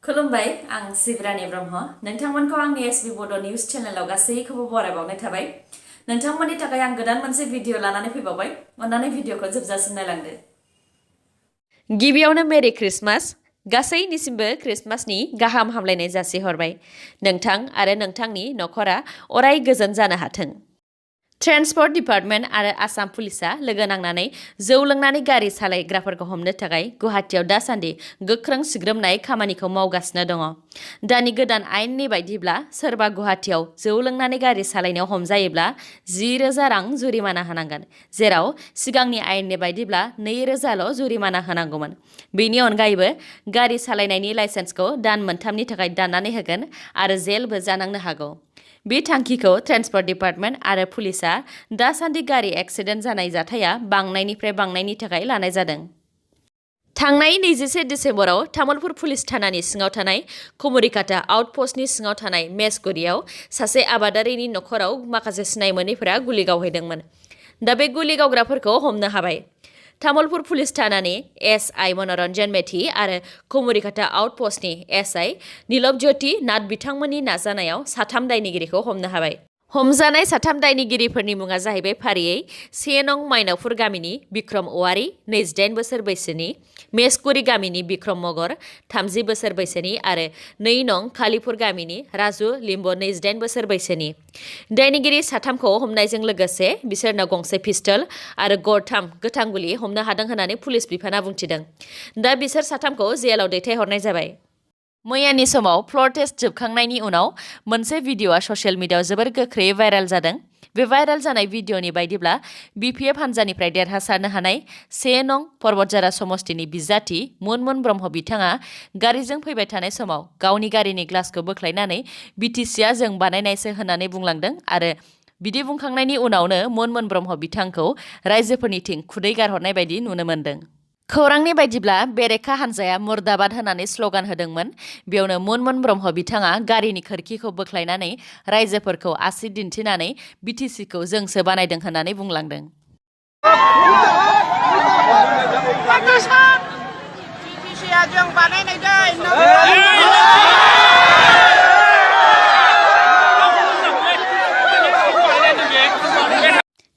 खुलुमबाय आं सिब्रानि ब्रह्म नोंथांमोनखौ आंनि sbbodonews चेनेलाव गासैखौबो बरायबावनाय थाबाय नोंथांमोननि थाखाय आं गोदान मोनसे भिडिअ लानानै फैबावबाय अन्नानै भिडिअखौ जोबजासिम नायलांदो गिबियावनो मेरि क्रिसमास गासैनिसिमबो क्रिसमासनि गाहाम हामलायनाय जासिहरबाय नोंथां आरो नोंथांनि नखरा अराय गोजोन जानो हाथों ट्रान्सपर्ट डिपार्टमेन्ट आरो आसाम पुलिसा लोगो नांनानै जौ लोंनानै गारि सालायग्राफोरखौ हमनो थाखाय गुवाहाटीयाव दासान्दि गोख्रों सिग्रोमनाय खामानिखौ मावगासिनो दङ दानि गोदान आयेननि बायदिब्ला सोरबा गुवाहाटीयाव जौ लोंनानै गारि सालायनायाव हमजायोब्ला 10,000 रां जुरिमाना होनांगोन जेराव सिगांनि आयेननि बायदिब्ला 2,000 ल' जुरिमाना होनांगौमोन बेनि अनगायैबो गारि सालायनायनि लाइसेन्सखौ दान मोनथामनि थाखाय दाननानै होगोन आरो जेलबो जानांनो हागौ बे थांखिखौ ट्रान्सपर्ट डिपार्टमेन्ट आरो पुलिसा दासान्दि गारि एक्सिडेन्ट जानाय जाथाया बांनायनिफ्राय बांनायनि थाखाय लानाय जादों थांनाय 21 डिसेम्बराव तामुलपुर पुलिस थानानि सिङाव थानाय कुमरिकाटा आउटपोस्टनि सिङाव थानाय मेसगुरियाव सासे आबादारिनि नखराव माखासे सिनाय मोनैफोरा गुलि गावहैदोंमोन दा बे गुलि गावग्राफोरखौ हमनो हाबाय तामुलपुर पुलिस थानानि एसआई मनोरन्जन मेथि आरो कुमरिकाटा आउटपोस्टनि एसआई नीलबज्योति नाथ बिथांमोननि नाजानायाव साथाम दायनिगिरिखौ हमनो हाबाय हमजानाय साथाम दायनिगिरिफोरनि मुङा जाहैबाय फारियै 1 नं माइनावपुर गामिनि बिक्रम औवारी 28 बोसोर बैसोनि मेसगुरि गामिनि बिक्रम मगर 30 बोसोर बैसोनि आरो 2 नं खालिपुर गामिनि राजु लिम्ब 28 बोसोर बैसोनि दायनिगिरि साथामखौ हमनायजों लोगोसे बिसोरनो गंसे पिस्टल आरो गरथाम गोथां गुलि हमनो हादों होननानै पुलिस बिफाना बुंथिदों दा बिसोर साथामखौ जेलाव दैथायहरनाय जाबाय मैयानि समाव फ्लर टेस्ट जोबखांनायनि उनाव मोनसे भिडिअआ ससियेल मिडियाआव जोबोर गोख्रैयै भाइरेल जादों बे भाइरेल जानाय भिडिअनि बायदिब्ला BPF हान्जानिफ्राय देरहासारनो हानाय 1 नं पर्बतझारा समष्टिनि बिजाथि मुनमुन ब्रह्म बिथाङा गारिजों फैबाय थानाय समाव गावनि गारिनि ग्लासखौ बोख्लायनानै BTCआ जों बानायनायसो होननानै बुंलांदों आरो बिदि बुंखांनायनि उनावनो मुनमुन ब्रह्म बिथांखौ रायजोफोरनिथिं खुदै गारहरनाय बायदि नुनो मोन्दों खौरांनि बायदिब्ला बेरेखा हान्जाया मुर्दाबाद होननानै स्ल'गान होदोंमोन बेयावनो मुनमुन ब्रह्म बिथाङा गारिनि खोरखिखौ बोख्लायनानै रायजोफोरखौ आसि दिन्थिनानै BTCखौ जोंसो बानायदों होननानै बुंलांदों BTCआ जों बानायनाय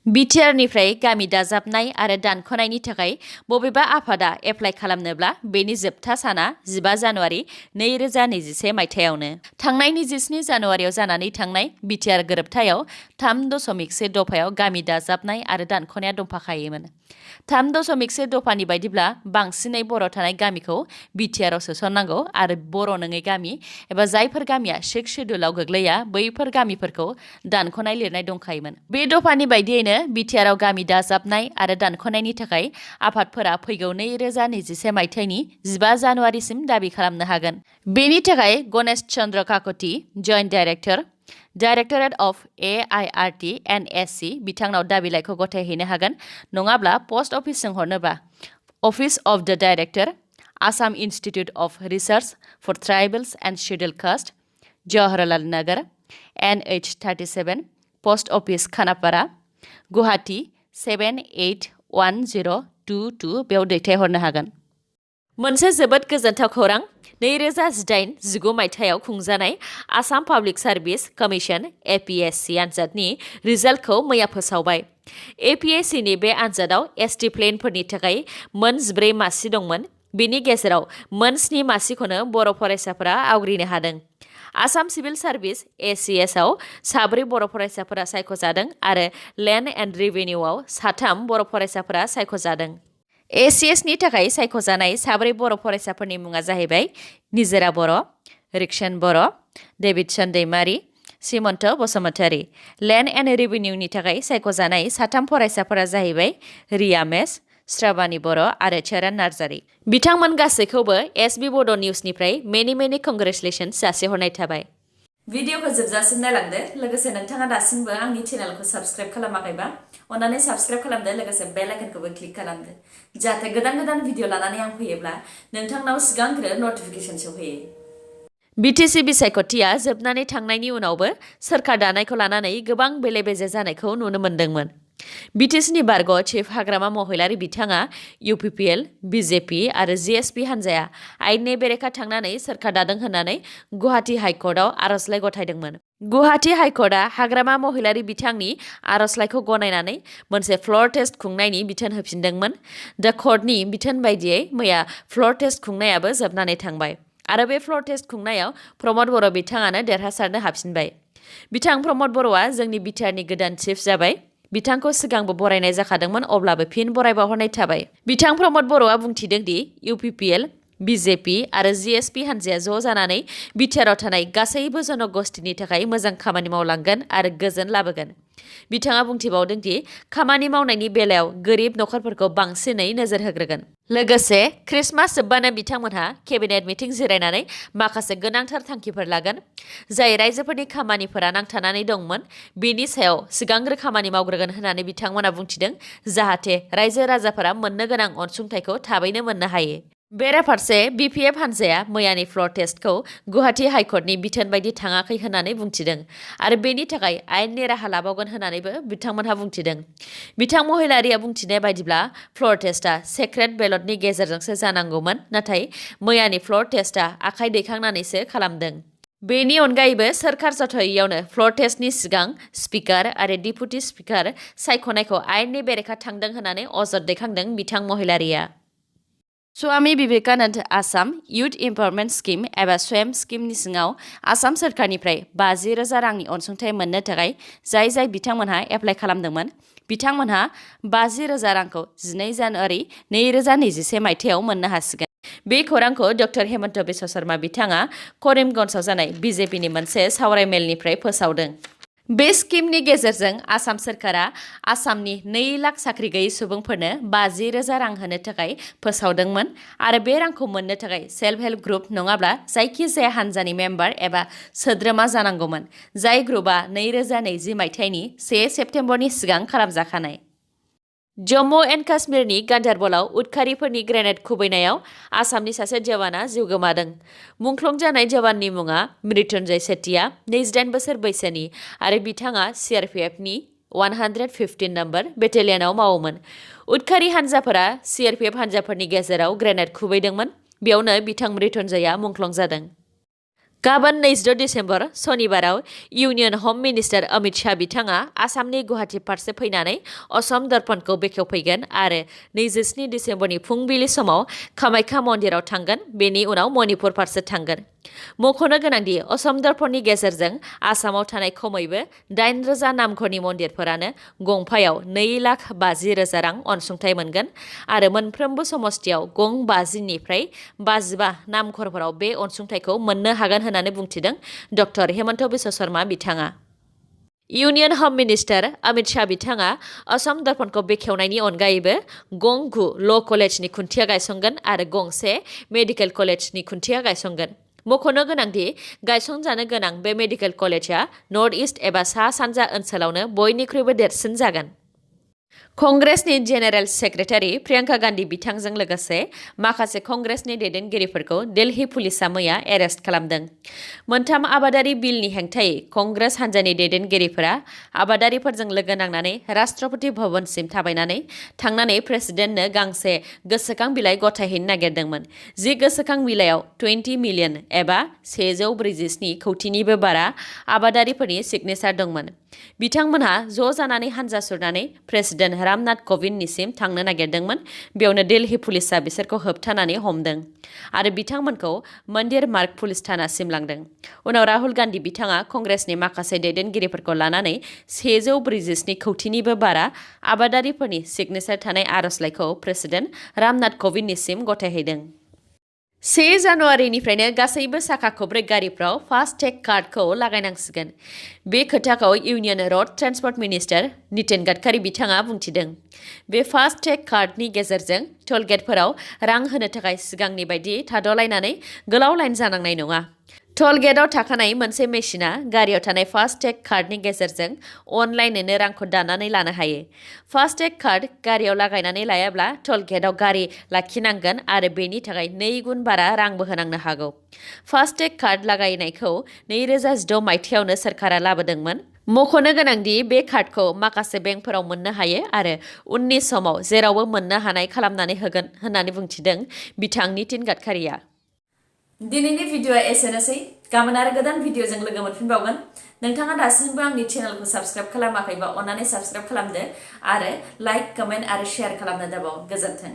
बिटिआरनिफ्राय गामि दाजाबनाय आरो दानख'नायनि थाखाय बबेबा आफादा एप्लाइ खालामनोब्ला बेनि जोबथा साना 15 जानुवारि 2021 मायथाइयावनो थांनाय 27 जानुवारियाव जानानै थांनाय बिटिआर गोरोबथायाव 3.1 दफायाव गामि दाजाबनाय आरो दानख'नाया दंफाखायोमोन 3.1 दफानि बायदिब्ला बांसिनै बर' थानाय गामिखौ बिटिआरआव सोसननांगौ आरो बर' नङै गामि एबा जायफोर गामिया 6 शेड्युलाव गोग्लैया बैफोर गामिफोरखौ दानख'नाय लिरनाय दंखायोमोन बे दफानि बायदियैनो बिटिआरआव गामि दाजाबनाय आरो दानख'नायनि थाखाय आफादफोरा फैगौ 2021 मायथाइनि 15 जानुवारिसिम दाबि खालामनो हागोन बेनि थाखाय Ganesh Chandra Kakati joint directorate of AIRT NSC बिथांनाव दाबिलाइखौ गथायहैनो हागोन नङाब्ला पस्ट अफिसजों हरनोबा office of the director Assam institute of research for tribals and scheduled caste Jawaharlal Nagar NH37 post office Khanapara Guwahati 781022 बेयाव दैथायहरनो हागोन मोनसे जोबोद गोजोनथाव खौरां 2018-19 मायथाइयाव खुंजानाय Assam public service commission APSC आनजादनि रिजाल्टखौ मैया फोसावबाय APSCनि बे आनजादाव ST प्लेनफोरनि थाखाय मोन 14 मासि दंमोन बेनि गेजेराव मोन 7 मासिखौनो बर' फरायसाफोरा आवग्रिनो हादों आसाम सिभिल सार्भिस ACSआव 4 बर' फरायसाफोरा सायख'जादों आरो लेन्ड एन्ड रेभिनिउआव 3 बर' फरायसाफोरा सायख'जादों ACSनि थाखाय सायख'जानाय 4 बर' फरायसाफोरनि मुङा जाहैबाय Nijora Boro' Rikson Boro' Davidson Daimari Simanta Basumatary land and रेभिनिउनि थाखाय सायख'जानाय 3 फरायसाफोरा जाहैबाय रिया मेस श्राबानी बर' आरो चरण नार्जारी बिथांमोन गासैखौबो sbbodonews-निफ्राय मेनि कंग्रेचुलेशन्स जासिहरनाय थाबाय भिडिअखौ जोबजासिम नायलांदो लोगोसे नोंथाङा दासिमबो आंनि चेनेलखौ साबस्क्राइब खालामाखैबा अन्नानै साबस्क्राइब खालामदो लोगोसे बेल आइकनखौबो क्लिक खालामदो जाहाथे गोदान भिडिअ लानानै आं फैयोब्ला नोंथांनाव सिगांग्रो नटिफिकेसन सौहैयो BTC बिसायख'थिया जोबनानै थांनायनि उनावबो सोरखार दानायखौ लानानै गोबां बेले-बेजे जानायखौ नुनो मोन्दोंमोन BTSनि बारग' चिफ हाग्रामा महिलारि बिथाङा UPPL, BJP आरो GSP हान्जाया आयेननि बेरेखा थांनानै सोरखार दादों होननानै गुवाहाटी हाइकर्टआव आर'जलाइ गथायदोंमोन। गुवाहाटी हाइकर्टआ हाग्रामा महिलारि बिथांनि आर'जलाइखौ गनायनानै मोनसे फ्ल'र टेस्ट खुंनायनि बिथोन होफिनदोंमोन। दा कर्टनि बिथोन बायदियै मैया फ्ल'र टेस्ट खुंनायाबो जोबनानै थांबाय आरो बे फ्ल'र टेस्ट खुंनायाव प्रमद बर' बिथाङानो देरहासारनो हाबफिनबाय। बिथां प्रमद बर'आ जोंनि बिटिआरनि गोदान चिफ जाबाय। बिथांखौ सिगांबो बरायनाय जाखादोंमोन, अब्लाबो फिन बरायबावहरनाय थाबाय। बिथां प्रमद बर'आ बुंथिदों दि UPPL, BJP आरो GSP हान्जाया ज' जानानै बिटिआरआव थानाय गासैबो जनगोष्ठीनि थाखाय मोजां खामानि मावलांगोन आरो गोजोन लाबोगोन। बिथाङा बुंथिबावदों दि खामानि मावनायनि बेलायाव गोरिब नखरफोरखौ बांसिनै नोजोर होग्रोगोन। लोगोसे क्रिसमास जोबबानो बिथांमोनहा केबिनेट मिटिं जिरायनानै माखासे गोनांथार थांखिफोर लागोन। जाय रायजोफोरनि खामानिफोरा नांथानानै दंमोन बेनि सायाव सिगांग्रो खामानि मावग्रोगोन होननानै बिथांमोना बुंथिदों, जाहाथे रायजो राजाफोरा मोननो गोनां अनसुंथाइखौ थाबैनो मोननो हायो। बेराफारसे BPF हान्जाया मैयानि फ्ल'र टेस्टखौ गुवाहाटी हाइकर्टनि बिथोन बायदि थाङाखै होननानै बुंथिदों आरो बेनि थाखाय आयेननि राहा लाबावगोन होननानैबो बिथांमोनहा बुंथिदों। बिथां महिलारिया बुंथिनाय बायदिब्ला फ्ल'र टेस्टआ सेक्रेट बेलटनि गेजेरजोंसो जानांगौमोन, नाथाय मैयानि फ्ल'र टेस्टआ आखाइ दैखांनानैसो खालामदों। बेनि अनगायैबो सोरखार जथायैयावनो फ्ल'र टेस्टनि सिगां स्पिकार आरो डिपुटि स्पिकार सायख'नायखौ आयेननि बेरेखा थांदों होननानै अजद दैखांदों बिथां महिलारिया। Swami Vivekananda Assam youth empowerment scheme एबा स्वयं स्किमनि सिङाव आसाम सोरखारनिफ्राय 50,000 रांनि अनसुंथाइ मोननो थाखाय जाय बिथांमोनहा एप्लाइ खालामदोंमोन बिथांमोनहा 50,000 रांखौ 12 जानुवारि 2021 मायथाइयाव मोननो हासिगोन। बे खौरांखौ डक्टर हेमन्त बिश्व शर्मा बिथाङा करिमगन्जआव जानाय BJPनि मोनसे सावरायमेलनिफ्राय फोसावदों। बे स्किमनि गेजेरजों आसाम सोरखारा आसामनि 2 लाख साख्रि गैयै सुबुंफोरनो 50,000 रां होनो थाखाय फोसावदोंमोन आरो बे रांखौ मोननो थाखाय सेल्फ हेल्प ग्रुप नङाब्ला जायखिजाया हान्जानि मेम्बार एबा सोद्रोमा जानांगौमोन, जाय ग्रुपआ 2020 मायथाइनि 1 सेप्तेम्बरनि सिगां खालामजाखानाय। जम्मु एन्ड काश्मीरनि गान्दारबलाव उदखारिफोरनि ग्रेनेड खुबैनायाव आसामनि सासे जवाना जिउ गोमादों। मुंख्लं जानाय जवाननि मुङा मृत्युंजय सेठिया, 28 बोसोर बैसोनि आरो बिथाङा CRPFनि 115 नम्बर बेटेलियनाव मावोमोन। उदखारि हान्जाफोरा CRPF हान्जाफोरनि गेजेराव ग्रेनेड खुबैदोंमोन। बेयावनो बिथां मृत्युंजयआ मुंख्लं जादों। गाबोन 26 डिसेम्बर शनिबाराव इउनियन हम मिनिस्टार अमित शाह बिथाङा आसामनि गुवाहाटी फारसे फैनानै असम दर्पणखौ बेखेवफैगोन आरो 27 डिसेम्बरनि फुंबिलि समाव कामाख्या मन्दिराव थांगोन। बेनि उनाव मणिपुर फारसे थांगोन। मख'नो गोनांदि असम दर्पणनि गेजेरजों आसामाव थानाय खमैबो 8,000 नामघरनि मन्दिरफोरानो गंफायाव 2,50,000 रां अनसुंथाइ मोनगोन आरो मोनफ्रोमबो समस्तियाव गं 50 निफ्राय 55 नामघरफोराव बे अनसुंथाइखौ मोननो हागोन होननानै बुंथिदों डक्टर हेमन्त बिश्व शर्मा बिथाङा। इउनियन हम मिनिस्टार अमित शाह बिथाङा असम दर्पणखौ बेखेवनायनि अनगायैबो गं 9 ल' कलेजनि खुन्थिया गायसंगोन आरो गं 1 मेडिकेल कलेजनि खुन्थिया गायसंगोन। मख'नो गोनांदि गायसंजानो गोनां बे मेडिकेल कलेजआ नर्थ इस्ट एबा सा-सानजा ओनसोलावनो बयनिख्रुइबो देरसिन जागोन। कंग्रेसनि जेनेरेल सेक्रेटारि प्रियंका गान्धी बिथांजों लोगोसे माखासे कंग्रेसनि दैदेनगिरिफोरखौ दिल्ली पुलिसआ मैया एरेस्ट खालामदों। मोनथाम आबादारि बिलनि हेंथायै कंग्रेस हान्जानि दैदेनगिरिफोरा आबादारिफोरजों लोगो नांनानै राष्ट्रपति भवनसिम थांनानै प्रेसिडेन्टनो गांसे गोसोखां बिलाइ गथायहैनो नागिरदोंमोन। जि गोसोखां बिलाइयाव 20 मिलियन एबा 147 कौटिनिबो बारा आबादारिफोरनि सिगनेचार दंमोन। बिथांमोनहा ज' जानानै हान्जा सुरनानै प्रेसिडेन्ट रामनाथ क'विन्दनिसिम थांनो नागिरदोंमोन। बेयावनो दिल्ली पुलिसआ बिसोरखौ होबथानानै हमदों आरो बिथांमोनखौ मन्दिर मार्ग पुलिस थानासिम लांदों। उनाव राहुल गान्धी बिथाङा कंग्रेसनि माखासे दैदेनगिरिफोरखौ लानानै 147 कौटिनिबो बारा आबादारिफोरनि सिगनेचार थानाय आर'जलाइखौ प्रेसिडेन्ट रामनाथ क'विन्दनिसिम गथायहैदों। 1 जानुवारिनिफ्रायनो गासैबो साखा खब्रै गारिफ्राव फास्टेग कार्डखौ लागायनांसिगोन। बे खोथाखौ union road transport minister Nitin Gadkari बिथाङा बुंथिदों। बे फास्टेग कार्डनि गेजेरजों टोल गेटफोराव रां होनो थाखाय सिगांनि बायदि थाद'लायनानै गोलाव लाइन जानांनाय नङा। टल गेटआव थाखानाय मोनसे मेसिना गारियाव थानाय फास्टेग कार्डनि गेजेरजों अनलाइनैनो रांखौ दाननानै लानो हायो। फास्टेग कार्ड गारियाव लागायनानै लायाब्ला टल गेटआव गारि लाखिनांगोन आरो बेनि थाखाय 2 गुन बारा रांबो होनांनो हागौ। फास्टेग कार्ड लागायनायखौ 2016 मायथाइयावनो सोरखारा लाबोदोंमोन। मख'नो गोनांदि बे कार्डखौ माखासे बेंकफोराव मोननो हायो आरो उननि समाव जेरावबो मोननो हानाय खालामनानै होगोन होननानै बुंथिदों बिथां नितिन गडकारिया। दिनैनि भिडिअ'आ एसेनोसै। गाबोन आरो गोदान भिडिअ'जों लोगो मोनफिनबावगोन। नोंथाङा दासिमबो आंनि चेनेलखौ साबस्क्राइब खालामाखैबा अन्नानै साबस्क्राइब खालामदो आरो लाइक, कमेन्ट आरो शेयार खालामनो दाबाव। गोजोन्थों।